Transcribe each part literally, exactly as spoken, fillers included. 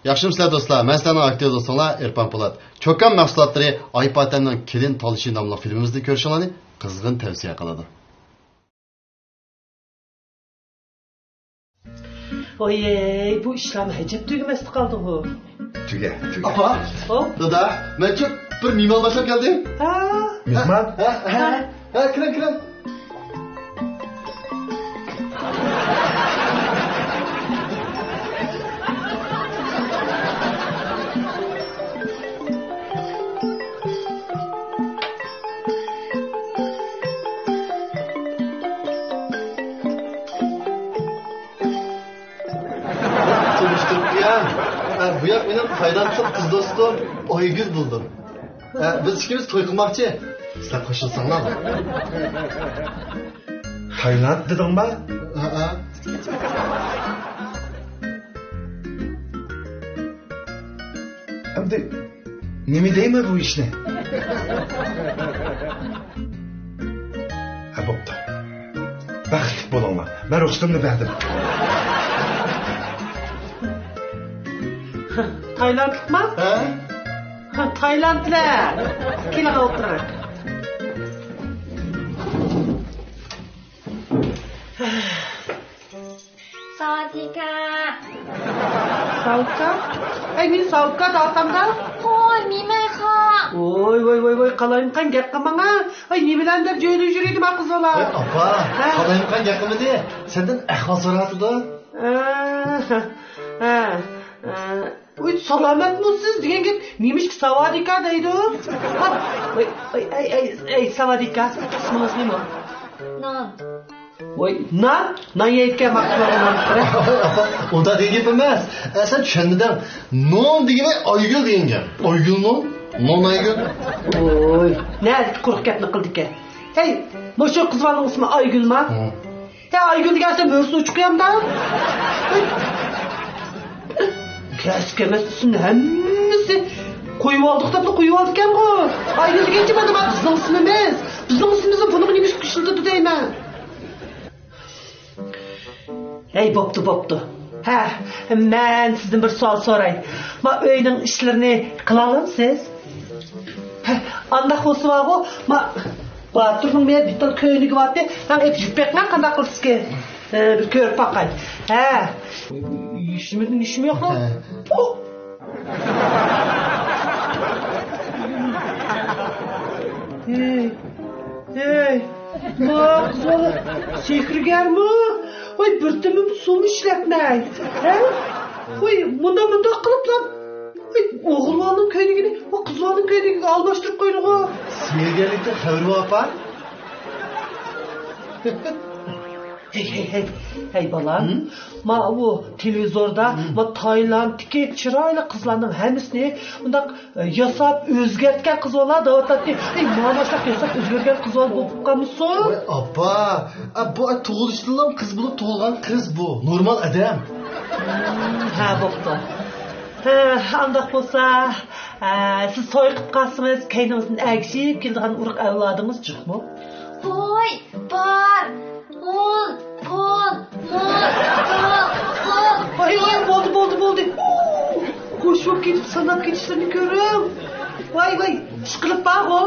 ياخشىمۇسىلەر دوستلار؟ مەن سىلەرنىڭ ئاكتىيور دوستۇڭلار ئېرپان پولات. چوكان مەھسۇلاتلىرى ئاي پاتەمنىڭ كېلىن تالىشى ناملىق فىلىمىمىزنى كۆرۈشۈڭلارنى قىزغىن تەۋسىيە قىلىدۇ. ۋايەي، بۇ ئىشلارمۇ ئەجەب تۈگىمەستە قالدىغۇ. تۈگە، تۈگە. ئاپا، ھو؟ دادا، مەنچۇ بىر مېھمان باشلاپ كەلدىم. ھا؟ مېھمان؟ ھە، ھە، ھە، ھە، كىرىڭ، كىرىڭ. تونۇشتۇرۇپ قوياي. ھە، بۇ ياق مېنىڭ تايلاندلىق قىز دوستۇم ئايگۈل بولىدۇ. ھە، بىز ئىككىمىز توي قىلماقچى. سىلەر قوشۇلساڭلار. تايلاند دېدىڭما؟ ھە، ھە. ئەمدى نېمە دەيمەن بۇ ئىشنى؟ ھە، بوپتۇ. بەختلىك بولۇڭلار. مەن رۇخسىتىمنى بەردىم. تايلاندلىقما؟ ھە؟ تايلاندلىق. كېلىڭ، ئولتۇرۇڭ. ساۋاتدىكا. ساۋۇتكا؟ ئەي، مېنى ساۋۇتكا دەۋاتامدا؟ ھوي، مېمەيخا. ۋوي، ۋوي، ۋوي، ۋوي، قالايمىقان گەپ قىلماڭا. ئەي، نېمىلەرنى دەپ جۆيلۈپ يۈرىدۇ ما قىز بالا؟ ئەي، ئاپا، ھە؟ قالايمىقان گەپ قىلمىدى. سەندىن ئەھۋال سوراۋاتىدۇ. ھە، ھە، ھە. ۋوي، سالامەتمۇ سىز دېگەن گەپ نېمىشقا ساۋادىكا دەيدۇ؟ ۋاي، ۋاي، ئەي، ئەي، ئەي، ساۋادىكا، ئىسمىڭىز نېمە؟ نان. ۋاي، نان؟ نان يەيدىكەن، ماقۇل نان. ئۇنداق دېگەن گەپ ئەمەس. ئە، سەن چۈشەنمىدىڭ. نون دېگىنى ئايگۈل دېگەن گەپ. ئايگۈل نون؟ نون ئايگۈل. ۋوي، نەدىكى قۇرۇق گەپنى قىلدىكەن. ھەي، مۇشۇ قىز بالىنىڭ ئىسمى ئايگۈلما؟ ھە. ھە، ئايگۈل دېگەن سەن مۆرىسىنى ئۇچۇپ قويامدا؟ كەسكەمەس ئىسىمنى ھەممىسى قويۇۋالدۇق دەپلا قويۇۋالىدىكەنغۇ. ئايگۈل دېگەنچە مانا، مانا بىزنىڭ ئىسمىمىز. بىزنىڭ ئىسمىمىزنى بۇنىڭغا نېمە ئۈچۈن ئىشلىتىدۇ دەيمەن. ھەي، بوپتۇ، بوپتۇ. ھە، مەن سىزدىن بىر سوئال سوراي. ما ئۆينىڭ ئىشلىرىنى قىلالامسىز؟ ھە، ئانداق بولسا بارغۇ، ما باتۇرنىڭ مېنىڭ بىتال كۆينىكى بارتى، ماڭا ئېلىپ يۈرۈپ بېقىڭا، قانداق قىلىسىكى؟ ھە، بىر كۆرۈپ باقاي. ھە. يېشىمىدىن يېشىم يوقلا. ھە. پۇ! ھەي، ھەي، ما قىز بالا سېھىرگەرمۇ؟ ۋاي، بىر تېمىم سۇمۇ ئىشلەتمەي. ھە؟ ۋاي، مۇنداق، مۇنداق قىلىپلا، ۋاي، ئوغۇل بالىنىڭ كۆينىكىنى بۇ قىز بالىنىڭ كۆينىكىگە ئالماشتۇرۇپ قويدىغۇ. سېھىرگەرلىكتىن خەۋىرى بار ئاپا. ھەي، ھەي، ھەي، ھەي، بالام. ھىم؟ ما ئۇ تېلېۋىزوردا، ھىم، ما تايلاندتىكى چىرايلىق قىزلارنىڭ ھەممىسىنى ئۇنداق، ئە، ياساپ ئۆزگەرتكەن قىز بالا دەۋاتاتتى. ھەي، مانا شۇنداق ياساپ ئۆزگەرگەن قىز بالا بولۇپ قالمىسۇن؟ ۋاي، ئاپا، ئا، بۇ، ئا، تۇغۇلۇشىدىنلا قىز بولۇپ تۇغۇلغان قىز بۇ. نورمال ئادەم. ھىم، ھە، بوپتۇ. ھە، ئانداق بولسا، ھە، سىز توي قىلىپ قالسىڭىز، كەينىڭىزدىن ئەگىشىپ كېلىدىغان ئۇرۇق ئەۋلادىڭىز جىقمۇ؟ ھوي، بار. ئون، ئون، ئون، ئون، ئون. ۋاي، ۋاي، بولدى، بولدى، بولدى. خوش بولۇپ كېتىپ ساناپ كېتىشلىرىنى كۆرۈڭ. ۋاي، ۋاي، ئىشقىلىپ بارغۇ.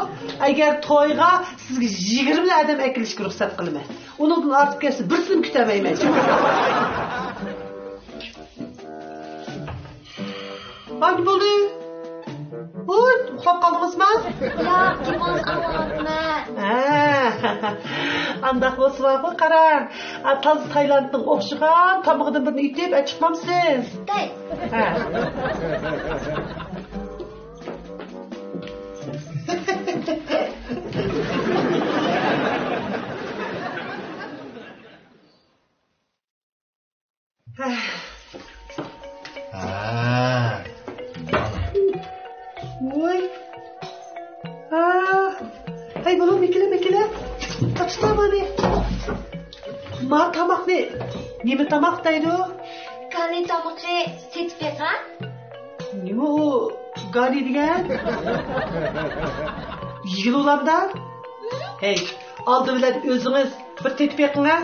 ئەگەر تويغا سىزگە يىگىرمىلا ئادەم ئەكېلىشكە رۇخسەت قىلىمەن. ئۇنىڭدىن ئارتىپ كەلسە، بىرسىنىمۇ كۈتەلمەيمەن. ھايدى بولدى. ھوي، ئۇخلاپ قالدىڭىزما؟ ياق، گېپىڭىزنى ئاڭلاۋاتىمەن. ھە. ئانداق بولسا بارغۇ، قاراڭ. ئا، تازا تايلاندنىڭ ئوخشىغان تامىقىدىن بىرنى ئېتىپ، ئە، چىقمامسىز؟ دەي. ھە. ھە. ۋوي. ھە. ھەي، بالام، مېكىلە، مېكىلە. تاپسىلا مانى. ما تاماقنى نېمە تاماق دەيدۇ؟ كالى تامىقى سېتىپ بېقىڭ. نېمە ئۇ؟ گانى دېگەن؟ يېگىلى بولامدا؟ ھەي، ئالدى بىلەن ئۆزىڭىز بىر تېتىپ بېقىڭ ھە.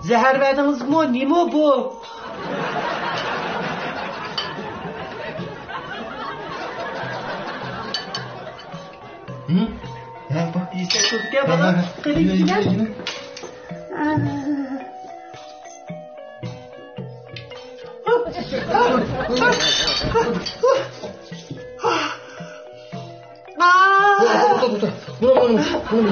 زەھەر بەردىڭىزمۇ، نېمە بۇ؟ ھە؟ ھە، بۇ. يېسە تۇركەن بالا. ھە، ھە. قېنى يېگىلە. توختا، توختا. بۇنى، بۇنى، بۇنى، بۇنى،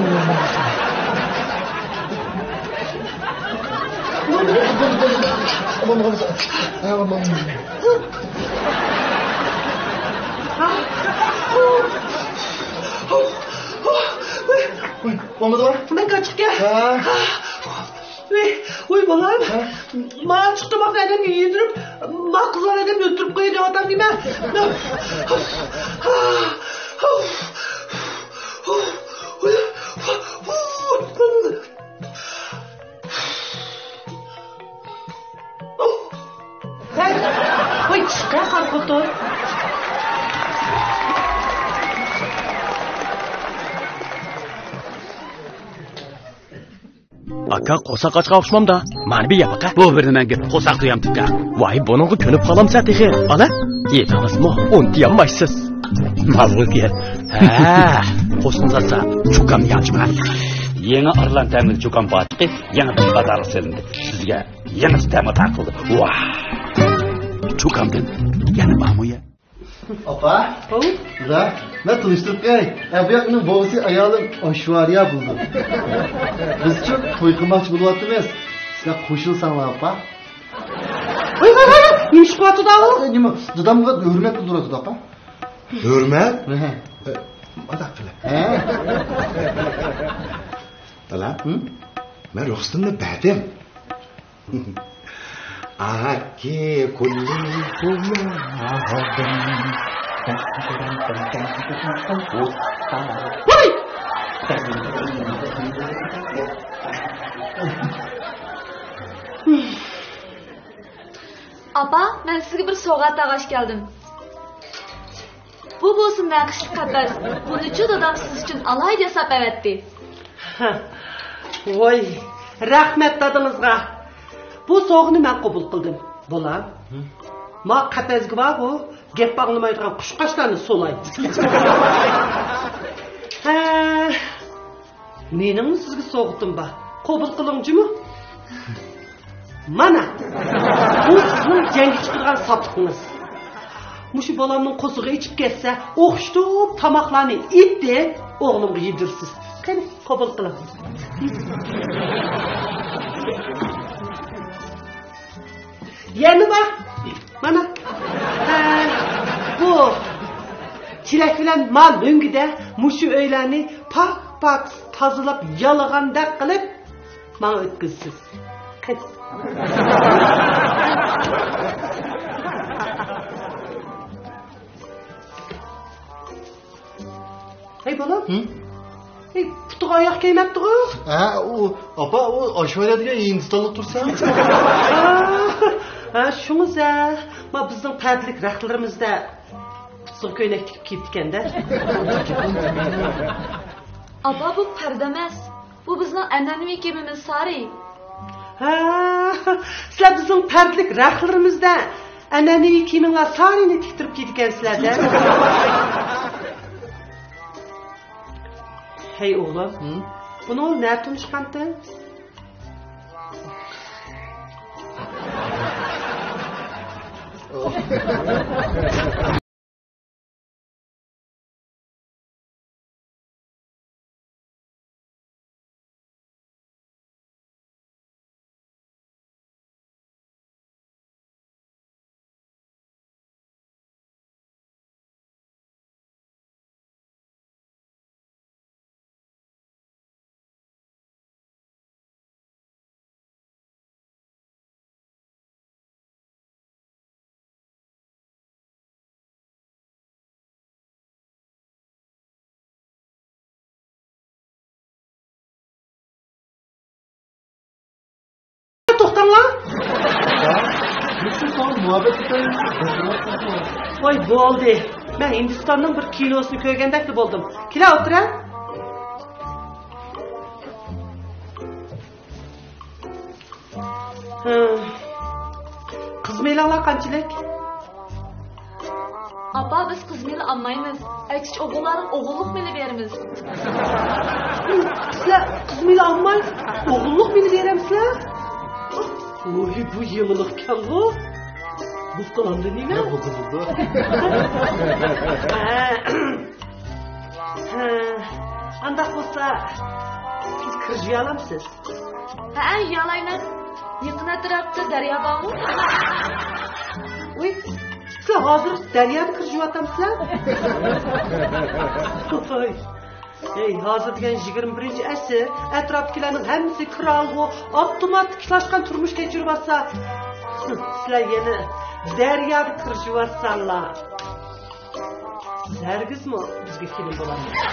بۇنى. بولمىدىغۇ؟ مەن قاچىقكەن. ھە. ۋەي، ۋەي، بالام. ھە؟ ما ئاچچىق تاماقنى ئادەمگە يېدۈرۈپ، ما قىزلار ئادەمنى ئۆلتۈرۈپ قويىدۇ دەۋاتامدىمەن. ۋەي، ۋەي، چىققا قارا خوتۇن. ئاكا، قورساق ئاچقان ئوخشىمامدا؟ مانا بىر يەپ باقە. بۇ بىر نېمە گەپ، قورساق تويامتىكەن. ۋاي، بۇنىڭغا كۆنۈپ قالامسەن تېخى. ئالا، يېدىڭىزمۇ؟ ئۇنتۇيالمايسىز. ماۋۇ گەپ. ھە، قورسىقىڭىز ئاچسا، چۇكامنى يانچۇققا. يېڭى ئارلان تەملىك چۇكام باركى، يېڭىدىن بازارغا سېلىندى. سىزگە يېڭىچە تەم ئاتا قىلدى. ۋاھ! چۇكامدىن يەنە بارمۇ يە؟ ئاپا. ھو؟ ۋە، مەن تونۇشتۇرۇپ قوياي. ئە، بۇ ياق مېنىڭ بوۋىسى، ئايالىم ئايشۋارىيا بولىدۇ. بىزچۇ توي قىلماقچى بولۇۋاتىمىز. سىلەر قوشۇلساڭلار، ئاپا. ۋاي، ۋاي، ۋاي، ۋاي! نېمە ئىش قىلىۋاتىدۇ ئۇ؟ ئە، نېمە، دادامغا ھۆرمەت بىلدۈرۈۋاتىدۇ، ئاپا. ھۆرمەت؟ ھە. ئە، مانداق قىلە. ھە. بالا، ھە؟ مەن رۇخسىتىمنى بەردىم. ئاكى كۈللى كۈللى. ۋاي! ئاپا، مەن سىزگە بىر سوۋغات ئالغاچ كەلدىم. بۇ بولسا نەقىشلىك قەپەس. بۇنىچۇ دادام سىز ئۈچۈن ئالاھىدە ياساپ ئەۋەتتى. ۋاي، رەھمەت دادىڭىزغا. بۇ سوۋغىنى مەن قوبۇل قىلدىم. بولا. ما قەپەسكە بارغۇ، گەپ ئاڭلىمايدىغان قۇشقاچلارنى سولاي. ھە. مېنىڭمۇ سىزگە سوۋغىتىم بار. قوبۇل قىلىڭ جۇمۇ. مانا، بۇ سىزنىڭ جەڭگە چىقىدىغان ساپلىقىڭىز. مۇشۇ بالامنىڭ قورسىقى ئېچىپ كەتسە، ئوخشىتىپ تاماقلارنى ئېتىپ، ئوغلۇمغا يېدۈرىسىز. قېنى، قوبۇل قىلىڭ. يەنە بار. مانا. ھە، بۇ چېلەك بىلەن ما لۆڭگىدە مۇشۇ ئۆيلەرنى پاك-پاك تازىلاپ، يالىغاندەك قىلىپ ماڭا ئۆتكۈزىسىز. قېنى. ھەي، بالام. ھە؟ ھەي، پۇتىغا ئاياغ كىيمەپتىغۇ؟ ھە، ئۇ، ئاپا، ئۇ ئاشۋايلا دېگەن ھىندىستانلىق تۇرسا. ھە، ھە، شۇڭىسە، ما بىزنىڭ پەردىلىك رەختلىرىمىزدە پۇتىغا كۆينەك تىكىپ كىيىپتىكەن-دە. ئاپا، بۇ پەردە ئەمەس. بۇ بىزنىڭ ئەنئەنىۋى كىيىمىمىز سارى. ھە، سىلەر بىزنىڭ پەردىلىك رەختلىرىمىزدە ئەنئەنىۋى كىيىمىڭلار سارىنى تىكتۈرۈپ كىيىدىكەنسىلەر-دە. ھەي ئوغلۇم، ھە؟ بۇنىڭ بىلەن نەدە تونۇشقانتىڭ؟ ۋاي، بولدى. مەن ھىندىستاننىڭ بىر كىنوسىنى كۆرگەندەكلا بولدۇم. كېلە، ئولتۇرە. ھە. قىز مېلىڭلار قانچىلىك؟ ئاپا، بىز قىز مېلى ئالمايمىز. ئەكسىچە ئوغۇللارنىڭ ئوغۇللۇق مېلى بېرىمىز. سىلەر قىز مېلى ئالماي، ئوغۇللۇق مېلى بېرەمسىلەر؟ ۋوي، بۇ يېڭىلىقكەنغۇ. بولۇپتۇ ئاندىن نېمە؟ ھە، بولدى، بولدى. ھە. ھە، ئانداق بولسا، سىز كىرىشىۋالامسىز؟ ھە، يېيالايمەن. يېقىن ئەتراپتا دەريا بارمۇ؟ ۋوي، سىلەر ھازىر دەريادا كىرىشىۋاتامسىلەر؟ ۋوي. ھەي، ھازىر دېگەن يىگىرمە بىرىنچى ئەسىر، ئەتراپتىكىلەرنىڭ ھەممىسى كىرئالغۇ، ئاپتوماتتىن ئىشلەشكەن تۇرمۇش كەچۈرۈۋاتسا، سىلەر يەنە دەريادا كىرىشىۋاتساڭلار، سىز ھەرگىزمۇ بىزگە كېلىن بولالمايسىز.